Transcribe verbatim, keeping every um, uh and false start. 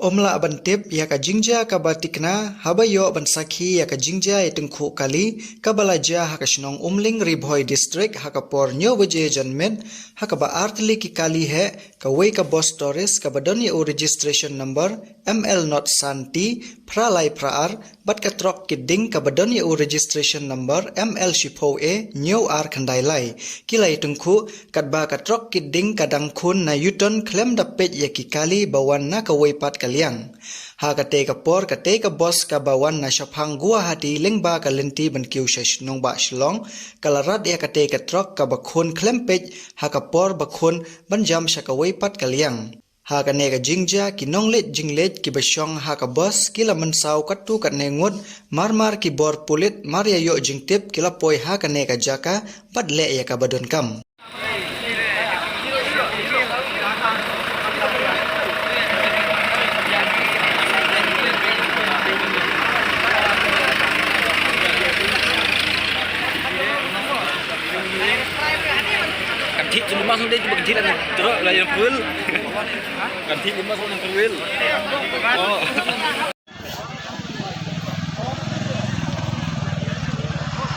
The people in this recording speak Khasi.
Ym lah ban tip ïa ka jingjia kaba tikna haba ïoh ban sakhi ïa ka jingjia ïatyngkhuh kali kaba la jia ha ka shnong Umling, Ri Bhoi District, ha ka por hynñiew baje janmiet, ha kaba ar tylli ki kali heh, kawei ka bus tourist kaba don ïa u registration number M L not san T phra lai phra ar, bad ka trok kit ding kaba don ïa u registration number M L shiphew A hynñiew ar khyndai lai, ki la ïatyngkhuh, katba ka trok kit ding ka dang khun na U-turn khlem da peit ïa ki kali ba wan na kawei pat ka liang. Ha katei ka por, katei ka bus kaba wan na shaphang Guwahati lyngba ka lynti ban kiew sha shnong ba Shillong, ka la rat ïa katei ka trok kaba khun khlem peit ha ka por ba khun ban jam sha kawei pat ka liang. Ha kane ka jingjia, ki nongleit jingleit kiba shong ha ka bus ki la mynsaw katto katne ngut, mar mar ki bor pulit, mar ïa ïoh jingtip ki la poi ha kane ka jaka bad leh ïa kaba donkam. Kan thik cuma masuk dia, cuma kan thik lah, terus lah yang full. Kan thik cuma masuk yang full. Oh.